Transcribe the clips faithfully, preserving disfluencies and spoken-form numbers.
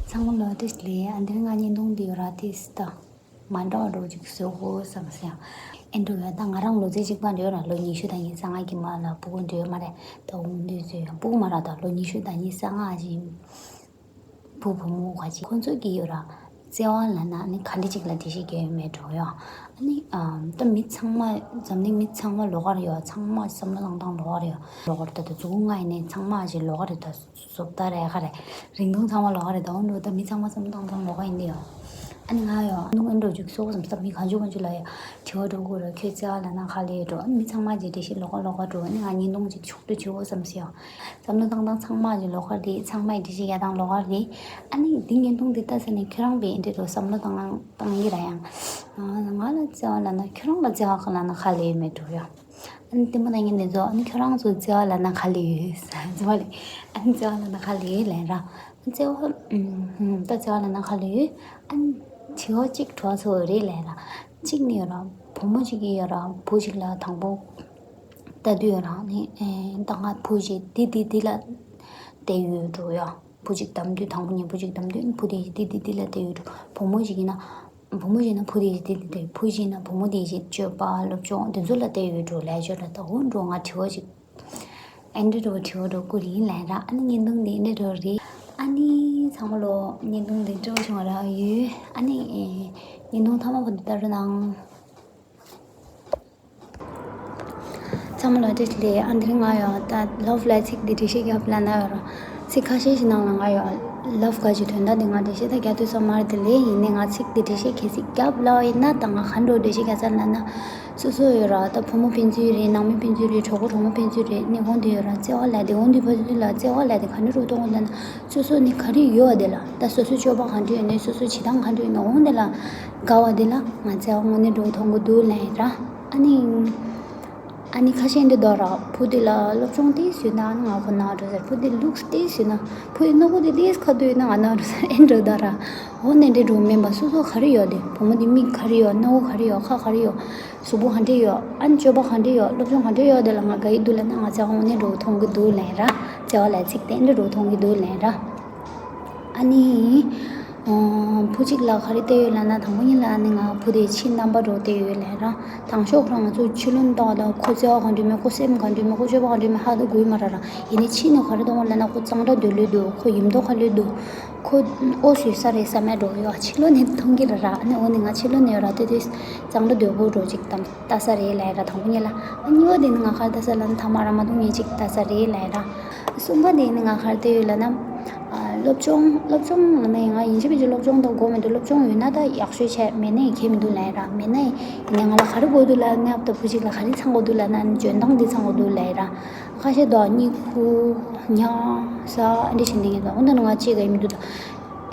ཚང་མ་ལོ་ཏིས་ལེ། ཨ་འདིར་ང་བརྙན་ཐུང་འདི་ཡོད་ར་ཏིས་ད་མ་འདྲ་བ་འགྲོ་ཅིག་བཟོ་དགོས་བསམ་སོང་། ཨེ་འགྲོ་ཡ་ད་ང་རང་ལོ་ཚད་གཅིག་པ་འདྲ་ཡོད་ར། ལོ་ཉི་ཤུ་དང་ཉི་ཤུ་རྩ་ལྔ་གི་མ་ལ་ཕྲུ་གུ་འདྲ་ཡོད་མ་རེད། ད་འོང་དུས་ཚོད་ཡང་ཕྲུ་གུ་མ་ར་ད་ལོ་ཉི་ཤུ་དང་ཉི་ཤུ་རྩ་ལྔ་ཅིག་བུ་བུ་མོ་ག་ཅིག་ཁོང་ཚོ་གི་ཡོད་ར། བརྩེ་བ་ལབ་ན་ནི་ག་འདྲ་ཅིག་ལ་འགྲེལ་བཤད་རྒྱག་ཡོད་མེད་འགྲོ་ཡ། ཨ་ནི་ཨམ་ད་མི་ཚང་མ་འཛམ་གླིང་མི་ཚང་མ་ལོགས་ཀ་རེད་ཡ། ཚང་མ་བསམ་བློ་བཏང་སྟངས་ལོགས་ཀ་རེད་ཡ། ལོགས་ཀ་རེད་ད་ད་མཛུབ་གུ་ལྔ་ཡིན་ནའི་ཚང་མ་ཅིག་ལོགས་ཀ་རེད་ད། བཟོ་ལྟ་རེད་ཁ་རེད། རིང་ཐུང་ཚང་མ་ལོགས་ཀ་རེད་ད། འོ་འགྲོ་ད་མི་ཚང་མ་བསམ་བློ་བཏང་སྟངས་ལོགས་ཀ་ཡིན་ནི་ཡ། ཨ་ནི་ང་ཡ་ཨ་ནི་འོ་འགྲོ་འཇུག་སོགས་སམ་སྟབས་མི་གང་བྱུང་གང་བྱུང་ལ་ཡ་དྲི་བ་འགྲོ་དགོས་ར། ཁྱོད་བརྩེ་བ་ལབ་ན་ག་ལེ་འགྲོ། ཨ་ནི་མི་ཚང་མ་ཅིག་འགྲེལ་བཤད་ལོགས་ཀ་ལོགས་ཀ་འགྲོ། ཨ་ནི་ང་བརྙན་ཐུང་ཅིག་ཕྱོགས་བསྡུ་བྱེད་དགོས་བསམ་སོང་ཡ། བསམ་བློ་བཏང་སྟངས་ཚང་མ་ཅིག་ལོགས་ཀ་རེད། ཚང་མ་ཡི་འགྲེལ་བཤད་རྒྱག་སྟངས་ལོགས་ཀ་རེད། ཨ་ནི་འདི་བརྙན་ཐུང་འདི་ལྟ་ས་ནས་ཁྱོད་རང་པས་འདི་འདྲ་བསམ་བློ་བཏང་བཏང་གི་ར་ཡང་། ང་ལ་བརྩེ་བ་ལབ་ན་ཁྱོད་རང་ལ་བརྩེ་བ་ག་ལབ་ན་ག་ལེ་མེད་འགྲོ་ཡ། ཨ་ནི་ལྟད་མོ་ལྟ་མཁན་དེ་ཚོ་ཨ་ནི་ཁྱོད་རང་ཚོ་བརྩེ་བ་ལབ་ན་ག་ལེ་ཡོད་ཟེར་བ་ལས། ཨ་ནི་བརྩེ་བ་ལབ་ན་ག་ལེ་ལབ་ར། བརྩེ་བ་ཨུམ་ད་བརྩེ་བ་ལབ་ན་ག་ལེ་ཡོད། ཨ་ནི་དྲི་བ་གཅིག་དྲི་བ་ཚོ་རེད་ལབ་ར། གཅིག་ནི་ཡོད་ར། བུ་མོ་གཅིག་གིས་ཡོད་ར་བུ་གཅིག་ལ་དང་པོ་ལྟ་དུས་ཡོད་ར་ནི་ཨེ་ད་ང་བུ་གཅིག་འདི་འདི་འདི་ལ་བལྟས་ཡོད་འགྲོ་ཡ། བུ་གཅིག་བདམས་དུས་དང་པོ་ངས་བུ་གཅིག་བདམས་དུས་བུ་དེ་གཅིག་འདི་འདི་འདི་ལ་བལྟས་ཡོད་འགྲོ། བུ་མོ་གཅིག་ཡིན་ན། བུ་མོ་ཡིན་ན་བུ་དེ་དེ་དེ་བུ་ཡིན་ན་བུ་མོ་དེ་ཞིག་སྤྱོད་པ་སློབ་སྦྱོང་དེ་ཚོ་ལ་བལྟས་ཡོད་འགྲོ་ལས་སྦྱོར་ལ་ད་འོ་འགྲོ་ང་དྲི་བ་ཞིག་ཨེ་འདྲ་འགྲོ་དྲི་བ་འགྲོ་ཀུ་རིང་ལན་ར། ཨ་ནི་བརྙན་ཐུང་འདི་འདྲ་འགྲོ་རེད། ཨ་ནི་ཚང་མ་ལོ་བརྙན་ཐུང་འདི་འགྲོ་བྱུང་བ་ར་ཡོད། ཨ་ནི་བརྙན་ཐུང་ཐ་མ་བར་དུ་ལྟ་རོགས་གནང་། ཚང་མ་ལ་བཀྲ་ཤིས་བདེ་ལེགས། ཨ་འདིར་ང་ཡང་ད་ལབ་ལ་ཚིག་འདི་འགྲེལ་བཤད་རྒྱབ་ལ་ན་ཡོད་ར། ཚིག་ཁ་ཤས་ཤིག་ནང་ལ་ང་ཡང་ལབ་ག་ཅིག་དོན་དག་འདི་ང་འགྲེལ་བཤད་ད་རྒྱབ་ཐུབ་ས་མ་རེད་དེ་ལས་ཡིན་ནའི་ང་ཚིག་འདི་འགྲེལ་བཤད་གལ་སྲིད་རྒྱབ་ལ་ཡིན་ན་ད་ང་ག་འགྲོ་འགྲེལ་བཤད་རྒྱབ་ས་ལ་ན། སོ་སོ་ཡོད་ར་ད་བུ་མོ་ཕན་ཚུན་རེད། ནང་མི་ཕན་ཚུན་རེད། གྲོགས་པོ་གྲོགས་མོ་ཕན་ཚུན་རེད། ནི་འོང་དུ་ཡོད་ར་བརྩེ་བ་ལ་དེ་འོང་དུ་ཕ་ཚུན་ལ་བརྩེ་བ་ལ་དེ་ག་འདྲ་རུ་གཏོང་དགོས་ལ་ན། སོ་སོ་ནི་ག་རེ་ཡོད་དེ་ལ་ད་སོ་སོའི་སྤྱོད་པ་ག་འདྲ་ཡོད་ནས་སོ་སོའི་བྱེད་སྟངས་ག་འདྲ་ཡོད་ན་འོང་དེ་ལ་དགའ་བ་དེ་ལ་ང་བརྩེ་བ་དངོས་གནས་འགྲོ་གི་མཐོང་གི་འདུག་ལན་ར། ཨ་ནི། ཨ་ནི་ཁ་ཤས་འདི་འདོད་ར་བུ་དེ་ལ་སློབ་སྦྱོང་ཏིས་ཡོད་ན་ཨ་ནི་ང་ཁོ་ན་འགྲོ་ཟེར། བུ་དེ་ལུགས་ཏིས་ཡོད་ན་བུ་ཡི་སྣ་ཁུག་དེ་ཏིས་ཁ་དུ་ཡོད་ན་ང་ན་འགྲོ་ཟེར་ཨེ་འགྲོ་ད་ར། འོ་ནས་འདྲེ་འགྲོ་མིན་པ་སོ་སོ་ག་རེ་ཡོད་དེ་བུ་མོ་དེ་མིག་ག་རེ་ཡོད། སྣ་ཁུག་ག་རེ་ཡོད། ཁ་ག་རེ་ཡོད། གཟུགས་པོ་ག་འདྲ་ཡོད། ཨ་ནི་སྤྱོད་པ་ག་འདྲ་ཡོད། སློབ་སྦྱོང་ག་འདྲ་ཡོད་དེ་ལ་ང་དགའ་ཡི་འདུག་ལ་ན་ང་བརྩེ་བ་དངོས་གནས་འགྲོ་མཐོང་གི་འདུག་ལན་ར། བརྩེ་བ་ལ་ཚིག་དེ་འདྲ་འགྲོ་མཐོང་གི་འདུག་ལན་ར། ཨ་ནི། ཨོ། བུ་གཅིག་ལ་ག་རེ་བལྟས་ཡོད་ལབ་ན་དང་པོ་ཉིད་ལ་ཨ་ནི་ང་བུ་དེའི་ཕྱིའི་རྣམ་པ་འགྲོ་བལྟས་ཡོད་ལབ་ར། དང་ཤོག་རང་ང་ཚོ་ཕྱི་ལོགས་ལྟ་བ་དང་ཁོ་བརྩེ་བ་ག་འདྲ་མེད། ཁོ་སེམས་ག་འདྲ་མེད། ཁོ་སྤྱོད་པ་ག་འདྲ་མེད་ཧ་ད་གོ་ཡི་མ་ར་ར། ཡིན་ནའི་ཕྱི་ནས་ག་རེ་མཐོང་བ་ལབ་ན་ཁོ་གཙང་སྦྲ་དོད་ལོས་འདུག་ཁོ་ཡིན་མདོག་ཁ་ལོས་འདུག་ཁོ་ཨོ་སུའི་ས་རེད་ས་མེད་འགྲོ་ཡོད། ཕྱི་ལོགས་ནས་མཐོང་གི་ར་ར། ཨ་ནི་འོ་ནི་ང་ཕྱི་ལོགས་ནས་ཡོད་ར་དེ་དུས་གཙང་སྦྲ་དོད་པོ་འགྲོ་ཅིག་དང་ལྟ་ས་རེད་ལབ་ར་དང་པོ་ཉིད་ལ། ཨ་གཉིས་པ་དེ་ནི་ང་ག་རེ་ལྟ་ས་ལབ་ན་ཐ་མ་ར་མ་གཏོགས་ངས་ཅིག་ལྟ་ས་རེད་ལབ་ར། གསུམ་པ་དེ་ནི་ང་ག་རེ་བལྟས་ཡོད་ལབ་ན། ཨ་སློབ་སྦྱོང་སློབ་སྦྱོང་ལབ་ན་ཡང་ང་ཡིན་གཅིག་མིན་གཅིག་སློབ་སྦྱོང་དང་དགོས་མི་འདུག་སློབ་སྦྱོང་ཡོད་ན་ད་ཡག་ཤོས་བྱས་མེད་ན་ཡང་ཁྱད་མི་འདུག་ལབ་ར། མེད་ན་ཡང་ཡིན་ན་ང་ལ་ག་རེ་དགོས་འདུག་ལབ་ན་ད་བུ་གཅིག་ལ་ག་རེ་ཚང་དགོས་འདུག་ལབ་ན་འཇོན་ཐང་འདི་ཚང་དགོས་འདུག་ལབ་ར། ཁ་ཤས་དོ་གཉིད་ཁུག་ཉལ་ས་འདི་བྱེད་འདི་ངེས་དང་འོ་ན་ང་ཅིག་ག་ཡིན་མི་འདུག་ད།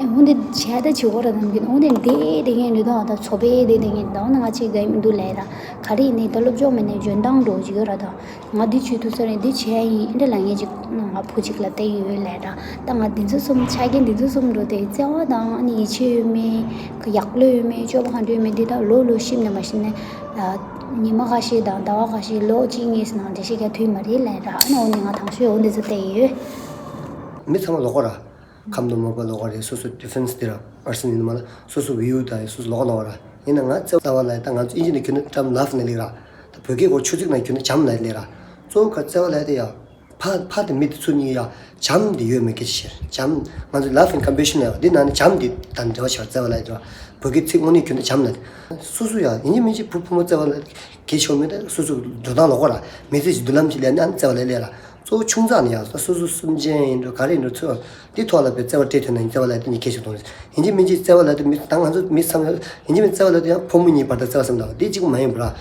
འོ་འདི་བྱས་ད་བྱེད་དགོས་ར་དམ་གྱི་འོ་འདི་འདི་འདི་ངེས་འདུག་ད། ད་ཚོ་པའི་འདི་འདི་ངེས་དང་འོ་ན་ང་ཅིག་ག་ཡིན་མི་འདུག་ལབ་ར། ག་རེ་ཡིན་ནའི་ད་སློབ་སྦྱོང་མེད་ནའི་འཇོན་ཐང་འགྲོ་བྱེད་ཡོད་ར་ད། ང་འདི་བྱེད་ཐུབ་ས་རེད། འདི་བྱས་ཡིན་འདི་ལ་ངས་ཅིག་ང་བུ་གཅིག་ལ་བལྟས་ཡོད་ལབ་ར། ད་ང་འདི་ཚོ་གསུམ་ཆ་རྐྱེན་འདི་ཚོ་གསུམ་འགྲོ་དེ་བརྩེ་བ་དང་ཨ་ནི་ཡིད་ཆེས་ཡོད་མེད་ཡག་ལོས་ཡོད་མེད་སྤྱོད་པ་ག་འདྲ་ཡོད་མེད་འདི་ད་ལོ་ལོ་ཤིབ་ནས་མ་ཤིབ་ནས། ཉི་མ་ཁ་ཤས་དང་ཟླ་བ་ཁ་ཤས་ལོ་གཅིག་གཉིས་ནང་འགྲེལ་བཤད་རྒྱག་ཐུབ་མ་རེད་ལབ་ར། ཨ་ནི་འོ་ནི་ང་དང་ཤོས་འོ་འདི་ཚོ་བལྟས་ཡོད། མི་ཚང་མ་ལོགས་ཀ་ར། ཁམས་དང་མོས་པ་ལོགས་ཀ་རེད། སོ་སོ་ཌི་ཕེན་སི་དེ་ར་པར་སན་ཡིན་ན་མ་ལ་སོ་སོ་བིའུ་དང་སོ་སོ་ལོགས་ཀ་ལོགས་ཀ་ར། ཡིན་ན་ང་བརྩེ་བ་ལབ་ད་ང་ཚོ་དབྱིན་ཇི་ནས་ཁྱོན་ནས་ཊརམ་ལབ་ནས་ལེགས་ར། ད་བོད་སྐད་སྐོར་ཆུ་ཚིག་ནང་ཁྱོན་ནས་བྱམས་ལབ་ལེགས་ར། གཙོ་བོ་ག་བརྩེ་བ་ལབ་དེ་ཡ། ཕ་ཕ་དེ་མི་དེ་ཚོ་གཉིས་ཡ་བྱམས་དེ་ཡོད་མེད་སྐད་ཆ་བཤད། བྱམས་ང་ཚོ་ལབ་ཨེན་ཀམ་པེ་ཤན་ལབ་ཡ་འདི་ནང་ནས་བྱམས་དེ་དང་འབྲེལ་བ་ཆགས་བརྩེ་བ་ལབ་ཡ་དེ་ར། བོད་སྐད་ཚིག་དངོས་གནས་ཁྱོན་ནས་བྱམས་ལབ་དེ། སོ་སོ་ཡ་ཡིན་གཅིག་མིན་གཅིག་བུ་བུ་མོ་བརྩེ་བ་ལབ་གལ་ཆེ་བ་མེད་ད། སོ་སོ་འགྲོ་སྟངས་ལོགས་ཀ་ར། མི་ཚེ་ཞིག་མདུན་ལམ་ཞིག་ལས་ནས་ཨ་ནི་བརྩེ་བ་ལབ་ལེགས་ར། གཙོ་བོ་ཆུང་ཙག་ནས་ཡ་སོ་སོ་སུན་ཅན་ཡིན་འགྲོ་ག་རེ་ཡིན་འགྲོ་ཚོ་དེ་ཐོག་ལ་བའི་བརྩེ་བ་སྤྲད་ཐུབ་ན་ཡིན་བརྩེ་བ་ལབ་དེ་ནི་གལ་ཆེ་མཐོང་རེད། ཡིན་གཅིག་མིན་གཅིག་བརྩེ་བ་ལབ་དེ་མི་ད་ང་ཚོ་མི་བསམ་ཡ་ཡིན་གཅིག་མིན་བརྩེ་བ་ལབ་དེ་ཡང་ཕོ་མོ་གཉིས་བར་དུ་བརྩེ་བ་བསམ་ད་དེ་གཅིག་པུ་མ་ཡིན་པ་ར།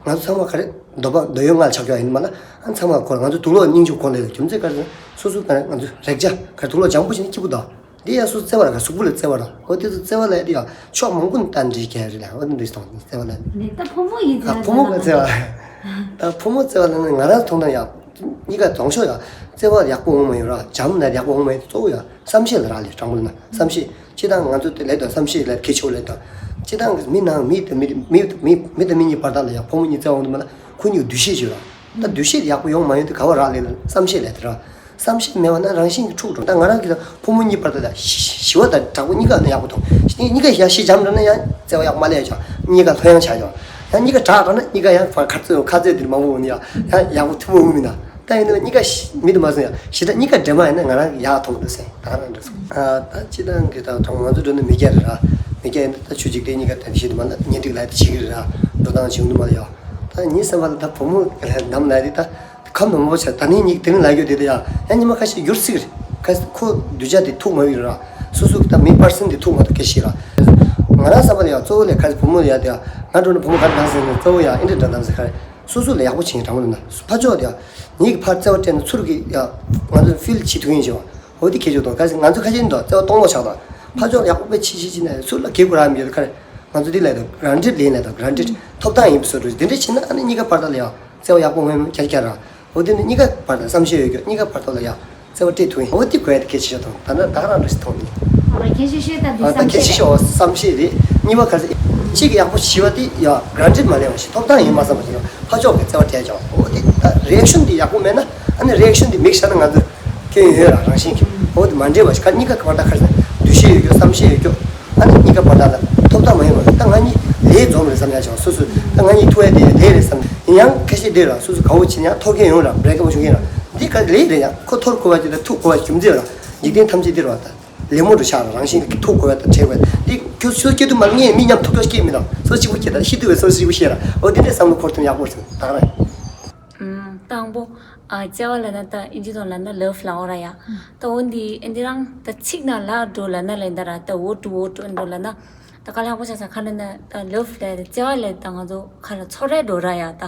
ང་ཚོ་ཚང་མ་ག་རེ་འདོད་པ་འདོད་ཡོན་ལྔ་ལ་ཆགས་ཡོད་ཡིན་མ་ལ་ཨ་ཚང་མ་གོ་ང་ཚོ་དུག་ལོག་སྙིང་རྗེ་གོ་ལས་རྒྱུ་མཚན་ག་རེ་སོ་སོ་ག་རེ་ང་ཚོ་རེག་བྱ་ག་རེ་དུག་ལོག་ལྗང་བུ་ཞིག་ནི་སྐྱིད་པོ་དང་དེ་ཡང་སོ་སོ་བརྩེ་བ་ར་ག་གཟུགས་པོ་ལ་བརྩེ་བ་ར་འོ་དེ་ཚོ་བརྩེ་བ་ལ་དེ་ཡང་ཕྱོགས་མང་པོ་ནས་བལྟ་འདྲི་གལ་རེད་ལ་འོ་དེ་འདྲ་སོང་བརྩེ་བ་ལ་ནི་ད་ཕོ་མོ་ཡིན་ད་ཕོ་མོ་ག་བརྩེ་བ་ད་ཕོ་མོ་བརྩེ་བ་ལ་ནི་ང་རང་མཐོང་ན་ཡང་གཉིས་ཀ་དང་ཤོག་ཡང་བརྩེ་བ་ཡག་པོ་འོང་མ་ཡོང་ར་བྱམས་ན་ཡག་པོ་འོང་མ་ཡོང་གཙོ་བོ་ཡང་བསམ་ཤེས་ལ་རག་ལས་དྲང་པོ་ལ་ན་བསམ་ཤེས། སྤྱི་བཏང་ང་ཚོ་དེ་ལས་དང་བསམ་ཤེས་ལ་གལ་ཆེ་བོ་ལས་དང་། སྤྱི་བཏང་མི་ནང་མི་དང་མི་མི་མི་མི་དང་མི་གཉིས་བར་ཐག་ལ་ཡང་ཕོ་མོ་གཉིས་བརྩེ་བ་འོང་དུ་མ་ལ་ཁོ་གཉིས་འདུ་ཤེས་བྱོས་ར། ད་འདུ་ཤེས་ཡག་པོ་ཡོང་མ་ཡོང་དུ་ག་བ་རག་ལས་ལ་བསམ་ཤེས་ལས་དེ་ར། བསམ་ཤེས་མེད་པ་ན་རང་བཞིན་གྱིས་འཁྲུག་འགྲོ། ད་ང་རང་གིས་ད་ཕོ་མོ་གཉིས་བར་དུ་ད་ཞི་ཞི་བ་དང་དྲག་པོ་གཉིས་ཀ་ནི་ཡག་པོ་མཐོང་། གཉིས་ཀ་ཡ་ཞི་འཇམ་འགྲོ་ན་ཡང་བརྩེ་བ་ཡག་པོ་མ་སླེབས་ཀྱང་། གཉིས་ཀ་ལྷོད་ཡངས་ཆགས་ཀྱང་། ཡང་གཉིས་ཀ་དྲག་འགྲོ་ན་གཉིས་ཀ་ཡང་ཁ་རྩོད་ཁ་རྩོད་འདིར་མང་པོ་འོང་ནི་ཡང་ཡང་ཡག་པོ་ཐུན་མོང་མིན་ན། ད་ཡིན་ན་གཉིས་ཀ་ཞི་མི་དུ་མ་སོང་ཡང་ཞི་དྲག་གཉིས་ཀ་འདྲེས་མ་ཡིན་ན་ང་རང་གི་ཡག་མཐོང་འདུག་ཟེར། ད་ག་རང་འདྲ་སོང་། ད་སྤྱི་བཏང་གི་ད་ང་ཚོ་འགྲོ་ན་མི་སྐྱ་རེད་ར། མི་སྐྱ་ཡིན་ད་ཆུ་འཇིག་རྟེན་གཉིས་ཀ་ད་ཞི་དུ་མ་ན་གཉེན་སྒྲིག་ལ་ད་བྱེད་ཀྱི་རེད་ར། འགྲོ་སྟངས་བྱེད་འདུག་མ་ལ་ཡ། ད་ཉིན་སེམས་པ་ལ་ད་བུ་མོ་ནམ་ལ་དེ་ད། ཁམས་ནོར་མོ་བྱས་ད་ནི་གཉིས་དེ་ནི་ལ་རྒྱུ་དེ་ད་ཡ་ཡ་ཉི་མ་ཁ་ཤས་འགྱུར་སྲིད་རེད། ཁ་ཁོ་གདུལ་བྱ་དེ་ཐུག་མ་ཡོད་ར། སོ་སོ་ད་མི་པར་སན་དེ་ཐུག་མ་ཐུག་སྐད་ཤེས་ར། ང་རང་བསམ་པ་ལ་ཡ་གཙོ་བོ་ལས་ཁ་བུ་མོ་ལ་ཡ་དེ་ཡ་ང་འགྲོ་ན་བུ་མོ་ག་འདང་ཟེར་ནས་གཙོ་བོ་ཡ་ཨིན་འདྲ་འདྲ་འདང་ཟེར། ཁ་སོ་སོ་ལ་ཡག་པོ་བྱེད་དྲང་མོ་ན་ཕ་ཕྱོགས་དེ་ཡ་ཉིད་ཀྱི་ཕར་བརྩེ་བ་སྤྲད་ན་ཚུར་གི་ཡ་ང་ཚོ་ཕིལ་བྱེད་ཐུབ་ཡིན་བྱེད་བ། འོ་དེ་ཁྱེད་ཚོ་དང་ཁ་སང་ང་ཚོ་ཁ་ཤས་འདུག་བརྩེ་བ་གཏོང་ལོག་ཆགས་དང་། ཕ་ཕྱོགས་ལ་ཡག་པོ་དཔེ་ཕྱི་ཕྱི་ཕྱི་ན་ཚུར་ལ་གེགས་པོ་རག་མི་ཡོད་ཁ། ང་ཚོ་འདི་ལས་དང་གྲ་སྒྲིག་ལེན་ལས་དང་གྲ་སྒྲིག་ཐོབ་ཐང་ཡིན་པ་བཟོ་འགྲོ། འདི་འདྲ་བྱས་ན་ཨ་ནི་གཉིས་ཀ་བར་དག་ལ་ཡང་བརྩེ་བ་ཡག་པོ་ངོ་མ་རྒྱ་རྒྱ་ར། འོ་དེ་ནི་གཉིས་ཀ་བར་དག་བསམ་ཤེས་ཡོད་རྒྱུ། གཉིས་ཀ་བར་དག་ལ་ཡང་བརྩེ་བ་སྤྲད་ཐུབ་ཡིན། འོ་དེ་དགོས་ཡ་དེ་གལ་ཆེ་ཤོས་དང་ད་ནི་ད་ག་རང་འདྲ་ཞིག་མཐོང་ནི། ཨ་མ་ཁྱེད་ཤེས་ཤེས་ད་འདི་ཨ་ད་བསམ་གལ་ཆེ་ཤེས་ཤོས་བསམ་ཤེས་རེད། གཉིས་པ་ག་ཚོད་གཅིག་གི་ཡག་པོ་བྱས་པ་དེ་ཡང་གྲ་སྒྲིག་མ་ལེན་པ་ཞིག་ཐོབ་ཐང་ཡིན་མ་བསམ་པ་ཞིག་ཕ་ཕྱོགས་ཀྱི་བརྩེ་བ་སྤྲད་ཀྱང་འོ་དེ་ད་རི་ཨེག་ཤན་དེ་ཡག་པོ་མེད་ན་ཨ་ནི་རི་ཨེག་ཤན་དེ་མིག་ཤར་ན་ང་ཚོ་སྐྱོན་ཡོད་ར། རང་བཞིན་གྱིས་འོ་དེ་མ་འདྲེས་པ་ཞིག་ག་གཉིས་ཀ་ག་བར་ད་ག་ཚོད་འདུ་ཤེས་ཡོད་རྒྱུ་བསམ་ཤེས་ཡོད་རྒྱུ། ཨ་ནི་གཉིས་ཀ་བར་དག་ལ་ཐོབ་ཐང་མ་ཡིན་པ་ད་ང་གཉིས་ལས་འཛོམས་རེད་བསམ་ཡ་ཆེ་བ། སོ་སོ་ད་ང་གཉིས་ཐུག་ཡ་དེ་ལས་རེད་བསམ་ཡིན་ཡང་ཁ་ཤས་དེ་ར་སོ་སོ་དགའ་བོ་བྱེད་ཡང་ཐོག་མཁན་ཡོང་ར་བྲེག་ཀ་བ་བྱུང་མཁན་ར། འདི་ག་ལས་རེད་ཡང་ཁོ་ཐོར་དགོས་པ་ཅིག་དང་ཐུག་དགོས་པ་རྒྱུ་མཚན་ར། འཇིག་རྟེན་ཐམས་ཅད་འདིར་བ་ད་ལེ་མོ་རུ་ཤར་ར་རང་བཞིན་གྱིས་ཐུག་དགོས་པ་དང་བྲེག་པ་འདི་ཁྱོད་སོ་སྐྱེ་དུ་མ་ངས་མི་མཉམ་ཐུག་ཐུག་སྐྱེ་མི་དང་སོ་གཅིག་པུ་སྐྱེ་དང་ཤི་དུས་བས་སོ་གཅིག་པུ་ཤེས་ར། འོ་འདི་འདྲའི་བསམ་བློ་འཁོར་ཐུབ་ཡག་པོ་རེད་ད་ག་ར། ཨམ། དང་པོ། ཨ་བརྩེ་བ་ལབ་ན་ད་ཨིན་ཇི་ཐོག་ལབ་ན་ལབ་ལབ་འོ་ར་ཡ། ད་འོ་འདི་ཨེ་འདི་རང་ད་ཚིག་ནང་ལབ་འགྲོ་ལབ་ན་ལབ་འདྲ་ར། ད་འོ་འགྲོ་འོ་འགྲོ་འགྲོ་ལབ་ན། ད་ག་ལ་ཡག་པོ་ཆགས་ས་ཁ་ལ་ན་ད་ལབ་ལབ་ད་བརྩེ་བ་ལབ་ད་ང་ཚོ་ཁ་ལ་ཚོར་ར་འགྲོ་ར་ཡ། ད་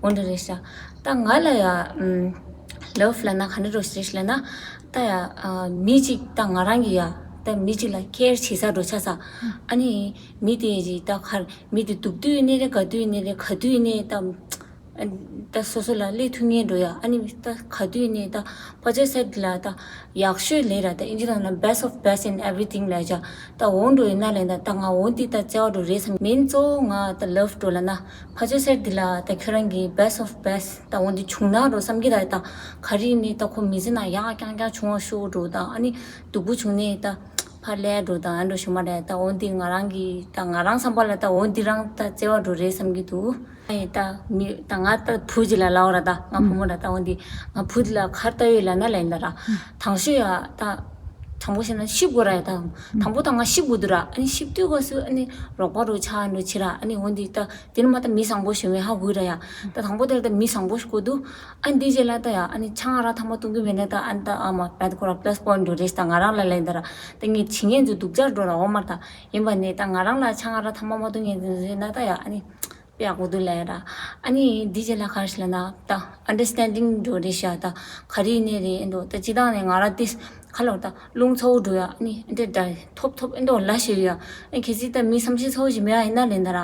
འོ་འདྲ་རེད་ཤག་ད་ང་ལ་ཡ་ཨམ། ལབ་ལབ་ན་ག་འདྲ་འགྲོ་ཞིག་རེད་ལབ་ན། ད་ཡ་ཨ་མི་གཅིག་ད་ང་རང་གི་ཡ་ད་མི་གཅིག་ལ་ཁེར་བྱེད་ས་འགྲོ་ཆགས་ས། ཨ་ནི་མི་དེ་ཡི་ད་ཁར་མི་དེ་སྡུག་དུས་ནས་རེད་དགའ་དུས་ནས་རེད་ག་དུས་ནས་ད། ད་སོ་སོ་ལ་སླེབས་ཐུབ་ངེས་འགྲོ་ཡ། ཨ་ནི་ད་ག་དུས་ནས་ད་ཕ་ཆོས་སེར་འདི་ལ་ད་ཡག་ཤོས་ལས་ར། ད་ཨིན་ཇི་ནང་ལ་best of best in everything ལས་བྱ། ད་འོང་འགྲོ་ཡིན་ན་ལས་ད་ད་ང་འོང་འདི་ད་བརྩེ་བ་འགྲོ་རེད་བསམ་མིན་གཙོ་བོ་ང་ད་love འགྲོ་ལ་ན་ཕ་ཆོས་སེར་འདི་ལ་ད་ཁྱོད་རང་གི་best of best ད་འོང་འདི་བྱུང་ན་འགྲོ་བསམ་གི་ད་ད་ག་རེ་ནས་ད་ཁོ་མི་ཚེ་ན་ཡག་རྐྱང་རྐྱང་བྱུང་བ་ཤོག་འགྲོ་ད་ཨ་ནི་སྡུག་པོ་བྱུང་ནས་ད་ཕར་ལས་འགྲོ་ད་ཨ་འགྲོ་ཞུ་མ་རེད། ད་འོང་འདི་ང་རང་གི་ད་ང་རང་བསམ་པ་ལ་ད་འོང་འདི་རང་ད་བརྩེ་བ་འགྲོ་རེད་བསམ་གི་འདུག་ཨ་ཡེ་ད་མི་ད་ང་ད་བུ་ཅིག་ལ་ལབ་ར། ད་ང་བུ་མོ་ར་ད་འོ་འདི་ང་བུ་འདི་ལ་ག་རེ་ལྟ་ཡོད་ལབ་ན་ལབ་ཡིན་ད་ར། དང་ཤོས་ཡ་ད་དྲང་པོ་བཤད་ན་ཤི་དགོས་ར་ཡ། ད་དང་པོ་ད་ང་ཤི་དགོས་འདུག་ར། ཨ་ནི་ཤི་དུས་སྐབས་སུ་ཨ་ནི་རོགས་པ་རུ་ཆགས་འགྲོ་ཆེ་ར། ཨ་ནི་འོ་འདི་ད་དེ་ནི་མ་ད་མི་བཟང་པོ་ཞིག་མེད་ཧ་གོ་ར་ཡ། ད་དང་པོ་དེར་ད་མི་བཟང་པོ་ཞིག་དགོས་འདུག་ཨ་འདི་རྗེས་ལ་ད་ཡ་ཨ་ནི་ཆང་ཨ་རག་ཐ་མག་འཐུང་གི་མེད་ན་ད་ཨ་ནི་ད་ཨ་མ་ད་ཁོ་ར་plus point འགྲོ་རེད། ད་ང་རང་ལ་ལབ་ཡིན་ད་ར། ད་ངས་བྱེད་ངེས་འདུག་སྡུག་ཅག་འགྲོ་ར་འོ་མ་ད་ཡིན་པ་ནས་ད་ང་རང་ལ་ཆང་ཨ་རག་ཐ་མག་མ་འཐུང་ངེས་འདུག་ཟེར་ན་ད་ཡ་ཨ་ནི། དཔེ་ཡག་པོ་འདུག་ལབ་ཡ་ར། ཨ་ནི་འདི་རྗེས་ལ་ག་རེ་ཞིག་ལབ་ན་ད་understanding འགྲོ་རེད་ཤག་ད་ག་རེ་ཡིན་ནའི་རེད་ཨེ་འགྲོ། ད་སྤྱི་བཏང་ནས་ང་རང་ཏིས་ཁ་ལོར་ད་རླུང་ཚ་བོ་འགྲོ་ཡ། ཨ་ནི་ཨེ་འདྲ་འདྲ་ཐོབ་ཐོབ་ཨེ་འགྲོ་ལ་ཞེས་ཡ། ཨ་ནི་གལ་སྲིད་ད་མི་བསམ་ཤེས་ཚ་བོ་ཞིག་མེད་ཡ་ཡིན་ན་ལེན་ད་ར།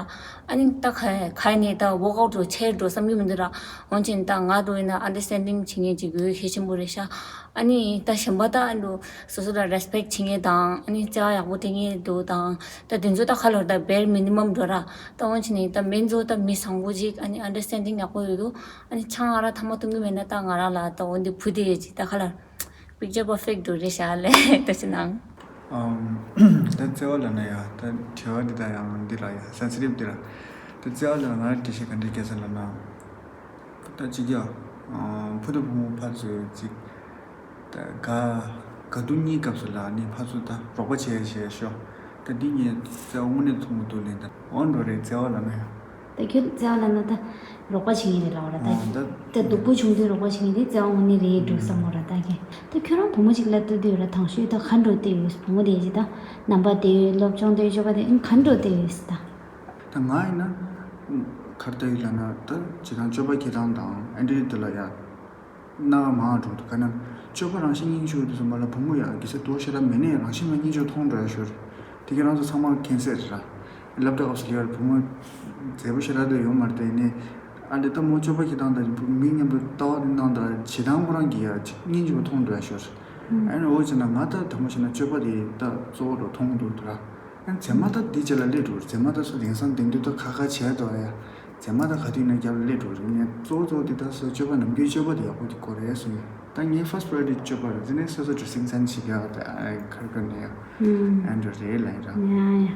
ཨ་ནི་ད་ག་ག་ཡིན་ནའི་ད་walk out འགྲོ་ཆེར་འགྲོ་བསམ་གྱི་མི་འདུག་ར། འོན་ཀྱང་ད་ང་འགྲོ་ཡིན་ན་understanding བྱེད་མཁན་ཅིག་དགོས་གལ་ཆེན་པོ་རེད་ཤག་ཨ་ནི་ད་གཞན་པ་ད་ཨེ་འགྲོ་སོ་སོ་ལ་respect བྱེད་མཁན་དང་ཨ་ནི་བརྩེ་བ་ཡག་པོ་སྤྲད་མཁན་འདུག་དང་། ད་དེ་ཚོ་ད་ཁ་ལོར་ད་bare minimum འགྲོ་ར། ད་འོན་ཆེ་ནས་ད་མེན་ཚོ་ད་མི་བཟང་པོ་ཅིག་ཨ་ནི་understanding ཡག་པོ་ཡོད་དུ། ཨ་ནི་ཆང་ཨ་རག་ཐ་མག་འཐུང་གི་མེད་ན་ད་ང་རང་ལ་ད་འོ་འདི་བུ་དེ་ཡོད་ཅིག་ད་ཁ་ལོར་picture perfect འགྲོ་རེད་ཤག་ལས་ད་ཅི་ནང་། ཨམ། ད་བརྩེ་བ་ལབ་ན་ཡ་ད་དྲི་བ་འདི་ད་ཡང་འདི་ལ་ཡ་sensitive འདི་ལ། ད་བརྩེ་བ་ལབ་ན་ང་འགྲེལ་བཤད་ག་འདྲ་སྐྱེ་ས་ལབ་ན། ད་ཅི་ག་ཨ། བུ་དང་བུ་མོ་ཕར་ཚུར་ཅིག་ད་དགའ་དགའ་སྡུག་གཉིས་སྐབས་སུ་ལ་ནི་ཕར་ཚུར་ད་རོགས་པ་བྱས་བྱས་ཤོག་ད་འདི་ངས་བརྩེ་བ་དངོས་གནས་མཐོང་གི་འདུག་ལན་ད་འོ་འགྲོ་རེད་བརྩེ་བ་ལབ་ན་ཡང་། ད་ཁྱོད་བརྩེ་བ་ལབ་ན་ད་རོགས་པ་བྱེད་ཀྱི་རེད་ལབ་ར། ད་ཨོ་ད་ད་སྡུག་པོ་བྱུང་དུས་རོགས་པ་བྱེད་ཀྱི་རེད་བརྩེ་བ་དངོས་གནས་རེད་འགྲོ་བསམ་མོ་ར་ད་ཁྱེད། ད་ཁྱོད་རང་བུ་མོ་ཅིག་ལབ་ཐུབ་དུས་ར་དང་ཤོས་ད་ག་འགྲོ་བལྟས་ཡོད། བུ་མོ་དེ་ཅི་ད་རྣམ་པ་བལྟས་ཡོད་སློབ་སྦྱོང་བལྟས་ཡོད་སྤྱོད་པ་དེ་ག་འགྲོ་བལྟས་ཡོད་ད། ད་ང་ཡིན་ན་ག་རེ་ལྟ་ཡི་ལབ་ན་ད་ཇི་ལྟར་སྤྱོད་པ་འཁྱེར་སྟངས་དང་ཨེ་འདྲ་དེ་ལ་ཡ་སྣ་ཁ་མང་འགྲོ་འདུག་ག་ན་སྤྱོད་པ་རང་བཞིན་སྙིང་རྗེ་དེ་ཚོ་མ་ལ་བུ་མོ་ཡ་གི་ས་དོ་ཤ་ར་མེད་ནས་རང་བཞིན་མ་སྙིང་རྗེ་མཐོང་འགྲོ་ཡ་ཤོར། དེ་ག་རང་ཚོ་ཚང་མ་མཁྱེན་གསལ་རེད་ར། སློབ་གྲྭ་སྐབས་སུ་ལས་ཡར་བུ་མོ་མཛེས་པོ་ཤ་ར་དེ་ཡོད་མ་རེད་དེ་ནས་ཨ་ལས་ད་མོ་སྤྱོད་པ་འཁྱེར་སྟངས་དང་མི་མཉམ་དུ་ལྟ་བ་དེ་གནང་དང་བྱེད་སྟངས་ཁོ་རང་གི་ཡ་སྙིང་རྗེ་པོ་མཐོང་འགྲོ་ཡ་ཤོར། ཨ་ནི་འོ་བྱས་ན་ང་ད་དྲང་མོ་བྱས་ན་སྤྱོད་པ་དེ་ད་གཙོ་བོ་རུ་མཐོང་འདུག་དེ་ར། ཨ་མཛེས་མ་ད་འདི་རྗེས་ལ་སླེབས་འགྲོ་རེད། མཛེས་མ་ད་སུ་དེང་སང་དེང་དུས་ད་ཁ་ཁ་བྱས་འདུག་ཨ་ཡ། མཛེས་མ་ད་ག་དུས་ན་རྒྱབ་ལ་སླེབས་འགྲོ་རེད། ངས་གཙོ་བོ་གཙོ་བོ་དེ་ད་སུ་སྤྱོད་པ་ནམ་རྒྱུན་སྤྱོད་པ་དེ་ཡག་པོ་དེ་དགོས་རེད་གསུངས་ཡོད། ད་ངའི་first priority་སྤྱོད་པ་རེད། དེ་ནས་སོ་སོ་གི་སེམས་ཅན་ཞིག་ཡོད་དེ་ཨ་ཁར་ཀོན་ནས་ཡོད་ཨན་འགྲོ་རེད་ལ་ཡིན་ར། ཡ་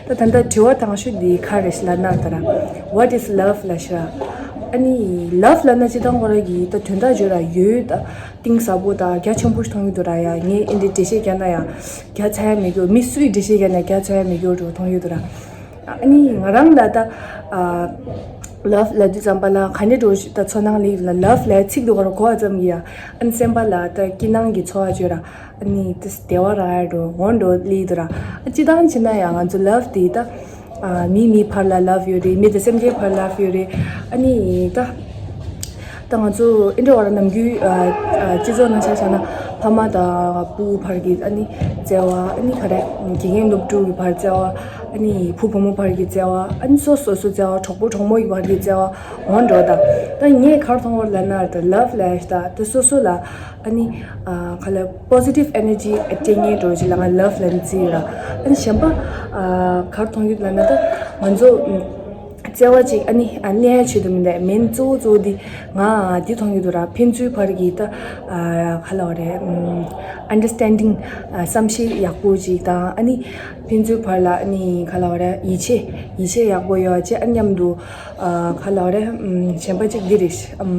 ཡ། ད་ད་ལྟ་དྲི་བ་དང་ཤོས་འདི་ག་རེ་ཞིག་ལབ་ན་ད་ར། What is love? ལབ་ཤག་ཨ་ནི་love་ལབ་ན་སྤྱིར་བཏང་ཁོ་རང་གི་ད་དོན་དག་བརྗོད་ར་ཡོད་ད། གཏིང་ཟབ་པོ་དང་རྒྱ་ཆེན་པོ་ཞིག་མཐོང་གི་འདུག་ར་ཡ། ངས་ཨེ་འདྲའི་འགྲེལ་བཤད་རྒྱག་ན་ཡང་རྒྱ་ཆགས་ཡ་མེད་རྒྱུ། མི་སུའི་འགྲེལ་བཤད་རྒྱག་ན་རྒྱ་ཆགས་ཡ་མེད་རྒྱུ་འདྲ་མཐོང་གི་འདུག་ར། ཨ་ནི་ང་རང་ལ་ད་ཨ་love་ལབ་དུས་ཙམ་པ་ལ་ག་འདྲ་འགྲོ་ཞིག་ད་ཚོར་སྣང་སླེབས་ལ། love་ལབ་ཚིག་དེ་ཁོ་རང་གོ་བ་ཙམ་གྱིས་ཡ་ཨ་ནི་སེམས་པ་ལ་ད་སྐྱིད་སྣང་གི་ཚོར་བ་བརྗོད་ར། ཨ་ནི་དེ་བདེ་བ་རག་ཡ་འགྲོ་འོང་འགྲོ་སླེབས་འདུག་ར། ཨ་སྤྱིར་བཏང་བྱས་ན་ཡང་ང་ཚོ་love་དེ་ད་ཨ་མི་མི་བར་ལ་love་ཡོད་རེད། མི་དང་སེམས་ཅན་བར་love་ཡོད་རེད། ཨ་ནི་ད་ད་ང་ཚོ་ཨེ་འདྲ་བ་ར་ནམ་རྒྱུན་ཨ་ཨ་སྤྱི་ཚོགས་ནང་ཆ་བཞག་ན་ཕ་མ་དང་བུ་བར་གྱི་ཨ་ནི་བརྩེ་བ། ཨ་ནི་ག་རེ་དགེ་རྒན་སློབ་ཕྲུག་གི་བར་བརྩེ་བ། ཨ་ནི་བུ་བུ་མོ་བར་གྱི་བརྩེ་བ། ཨ་ནི་སོ་སོ་སོ་བརྩེ་བ། གྲོགས་པོ་གྲོགས་མོ་ཡི་བར་གྱི་བརྩེ་བ་འོང་འགྲོ་ད། ད་ངས་ག་རེ་མཐོང་བ་ལབ་ན་ད་love་ལབ་ཡ་ཞིག་ད་ད་སོ་སོ་ལ་ཨ་ནི་ཨ་ག་ལ་positive energy་སྤྲད་མཁན་འགྲོ་ཞིག་ལ་ང་love་ལབ་ནི་བརྩི་ཡོད་ར། ཨ་ནི་གཞན་པ་ཨ་ག་རེ་མཐོང་གི་ལབ་ན་ད་ང་ཚོ་ཨམ་བརྩེ་བ་ཅིག་ཨ་ནི་ཨ་གནས་ཡ་ཆེད་དུ་མིན་ད། main་གཙོ་བོ་གཙོ་བོ་འདི་ང་འདི་མཐོང་གི་འདུག་ར། ཕན་ཚུན་བར་གྱི་ད་ཨ་ག་ལབ་དགོས་རེད། ཨམ་understanding་ཨ་བསམ་ཤེས་ཡག་པོ་ཅིག་དང་། ཨ་ནི་ཕན་ཚུན་བར་ལ་ཨ་ནི་ག་ལབ་དགོས་རེད། ཡིད་ཆེས་ཡིད་ཆེས་ཡག་པོ་ཡོད་ཅེས་ཨ་མཉམ་དུ་ཨ་ག་ལབ་དགོས་རེད། ཨམ་གཞན་པ་ཅིག་འདི་རེད། ཨམ་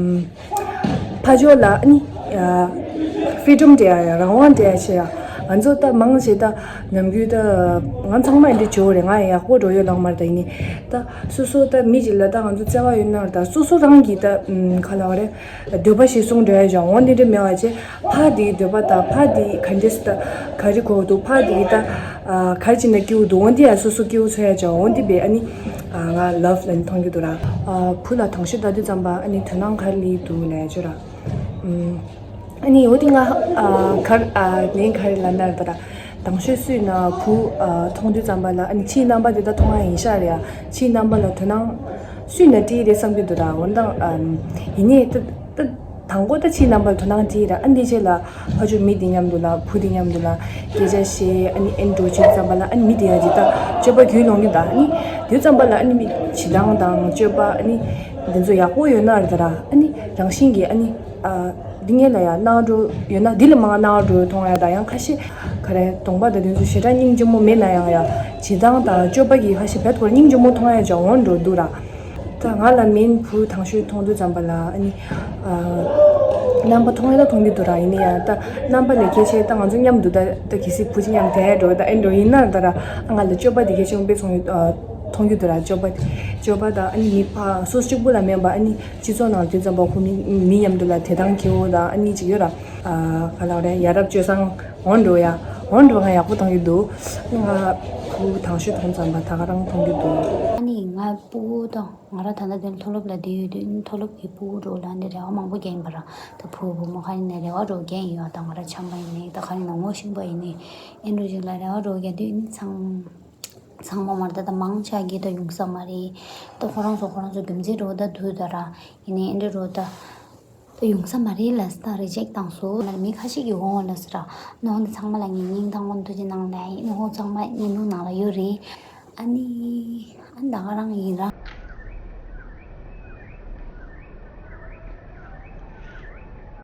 ཕར་ཕྱོགས་ལ་ཨ་ནི་ཨ་freedom་སྤྲད་ཡ་ཡ་རང་དབང་སྤྲད་ཡ་ཆེ་ཡ། ང་ཚོ་ད་མང་ཆེ་ད་ནམ་རྒྱུན་ད་ང་ཚང་མ་འདི་བྱེད་དགོས་རེད། ང་ཡག་པོ་འགྲོ་ཡོད་ལག་མར་ད་ཡིན་ནི་ད་སོ་སོ་ད་མི་གཅིག་ལ་ད་ང་ཚོ་བརྩེ་བ་ཡོད་ན་ད་སོ་སོ་རང་གི་ད་ཨམ་ག་ལབ་དགོས་རེད། འདོད་པ་གཞིར་བཟུང་འགྲོ་ཡ་ཅིག་འོང་དེ་འདྲ་མེད་པ་བྱས། ཕ་དེའི་འདོད་པ་དང་ཕ་དེ་ག་འདྲས་ད་ག་རེ་གོ་འདུག་ཕ་དེ་ད་ག་རེ་བྱས་ན་སྐྱིད་པོ་འདུག་འོང་དེ་ཡ་སོ་སོ་སྐྱིད་པོ་ཚོར་ཡ་ཅིག་འོང་དེ་བས་ཨ་ནི་ང་love་ལབ་ནི་མཐོང་གི་འདུག་ར། བུ་ལ་དང་ཤོས་ལྟ་དུས་ཙམ་པ་ཨ་ནི་དོ་སྣང་ག་རེ་སླེབས་འདུག་ལབ་ཡ་ཅིག་ར། ཨ་ནི་འོ་དེ་ང་ག་རེ་ངས་ག་རེ་ལབ་ན་ར་ད་ར། དང་ཤོས་སུ་ཡིན་ན་བུ་མཐོང་དུས་ཙམ་པ་ལ་ཨ་ནི་ཕྱིའི་རྣམ་པ་དེ་ད་མཐོང་ཡ་ཡིན་ཤག་རེད་ཡ། ཕྱིའི་རྣམ་པ་ལ་དོ་སྣང་སུ་ཡིན་ན་སྤྲད་རེད་བསམ་གྱི་འདུག་ར། འོན་ཏང་ཡིན་ནའི་ད་ད་དང་པོ་ད་ཕྱིའི་རྣམ་པ་ལ་དོ་སྣང་སྤྲད་ར། ཨ་འདི་རྗེས་ལ་ཕར་ཕྱོགས་མི་དེ་མཉམ་དུ་ལ་བུ་དེ་མཉམ་དུ་ལ་སྐད་ཆ་བཤད། ཨ་ནི་ཨེ་འགྲོ་བྱེད་ཙམ་པ་ལ་ཨ་ནི་མི་དེ་ཡ་ཅིག་ད་སྤྱོད་པ་རྒྱུད་ལོང་གི་ད། ཨ་ནི་དུས་ཙམ་པ་ལ་ཨ་ནི་མི་བྱེད་སྟངས་དང་སྤྱོད་པ་ཨ་ནི་འདི་ཚོ་ཡག་པོ་ཡོད་ན་རེད་ད་ར། ཨ་ནི་རང་བཞིན་གྱིས་ཨ་ནི་ཨ་འདི་ངེད་ལ་ཡང་སྣང་བ་འགྲོ་ཡོད་ན་འདི་ལས་མང་སྣང་བ་འགྲོ་མཐོང་ཡ་དང་། ཡང་ཁ་ཤས་ག་རེ་གདོང་པ་དང་དེ་ཚོ་ཞེ་དྲག་སྙིང་རྗེ་མོ་མེད་ན་ཡང་ཡ་བྱེད་སྟངས་དང་སྤྱོད་པ་གི་ཁ་ཤས་བེད་ཁོ་རང་སྙིང་རྗེ་མོ་མཐོང་ཡ་ཅིག་འོང་འགྲོ་འདུག་ར། ད་ང་ལ་མིན་བུ་དང་ཤོས་མཐོང་དུས་ཙམ་པ་ལ་ཨ་ནི་ཨ་རྣམ་པ་མཐོང་ཡ་ད་མཐོང་གི་འདུག་ར། ཡིན་ན་ཡང་ད་རྣམ་པ་ལས་སྐད་ཆ་ད་ང་ཚོ་མཉམ་དུ་ད་ད་གལ་སྲིད་བུ་གཅིག་མཉམ་དེ་འགྲོ་ད་ཨེ་འགྲོ་ཡིན་ན་ད་ར། ཨ་ང་ལ་སྤྱོད་པ་དེ་གལ་ཆེན་པོ་དཔེ་མཐོང་གི་འདུག་ར། སྤྱོད་པ་དེ་སྤྱོད་པ་ད་ཨ་ནི་མི་ཕ་སོ་སོ་གཅིག་པུ་ལ་མིན་པ་ཨ་ནི་སྤྱི་ཚོགས་ནང་དུས་ཙམ་པ་ཁོ་མི་མི་མཉམ་དུ་ལ་དད་དང་ཁེ་བོ་དང་ཨ་ནི་ཅིག་ཡོད་ར། ཨ་ག་ལབ་རེད། ཡ་རབས་སྤྱོད་བཟང་འོང་འགྲོ་ཡ་འོང་འགྲོ་ང་ཡག་པོ་མཐོང་གི་འདུག་ང་བུ་དང་ཤོས་མཐོང་ཙམ་པ་ད་ག་རང་མཐོང་གི་འདུག་ཨ་ནི་ང་སྤུ་གུ་དང་ང་ར་ད་ལྟ་དེ་མཐོ་སློབ་ལ་བསྡད་ཡོད་དུས་མཐོ་སློབ་ཀྱི་སྤུ་གུ་འགྲོ་ལ་འདི་རེ་བ་མང་པོ་རྒྱག་ཡིན་པ་ར། ད་བུ་བུ་མོ་ག་ཡིན་ནའི་རེ་བ་འགྲོ་རྒྱག་ཡིན་ཡོད། ད་ང་ར་ཆམ་པ་ཡིན་ནའི་ད་ག་ཡིན་ན་ངོ་ཤེས་པ་ཡིན་ནའི་ཨེ་འགྲོ་ཅིག་ལ་རེ་བ་འགྲོ་རྒྱག་དུས་ཚང་ཚང་མ་མར་ད་ད་མང་ཆ་གི་ད་ཡོང་ས་མ་རེད། ད་ཁོ་རང་ཚོ་ཁོ་རང་ཚོ་རྒྱུ་མཚན་རེ་བ་ད་འདུག་ད་ར། ཡིན་ནའི་ཨེ་འདྲ་རོ་ད། ད་ཡོང་ས་མ་རེད་ལ་ད་རེ་ཇེག་བཏང་སོང་། ང་མི་ཁ་ཤས་ཀྱིས་འོང་ལ་ཟེར་ར། ནོ་འདི་ཚང་མ་ལ་ངས་སྙིང་ཐང་དབང་ཐུགས་རྗེ་གནང་ལ་ཡིན། ནོ་ཚང་མ་སྙིང་ནང་ལ་ཡོད་རེད། ཨ་ནི་ཨ་ད་ག་རང་ཡིན་ར།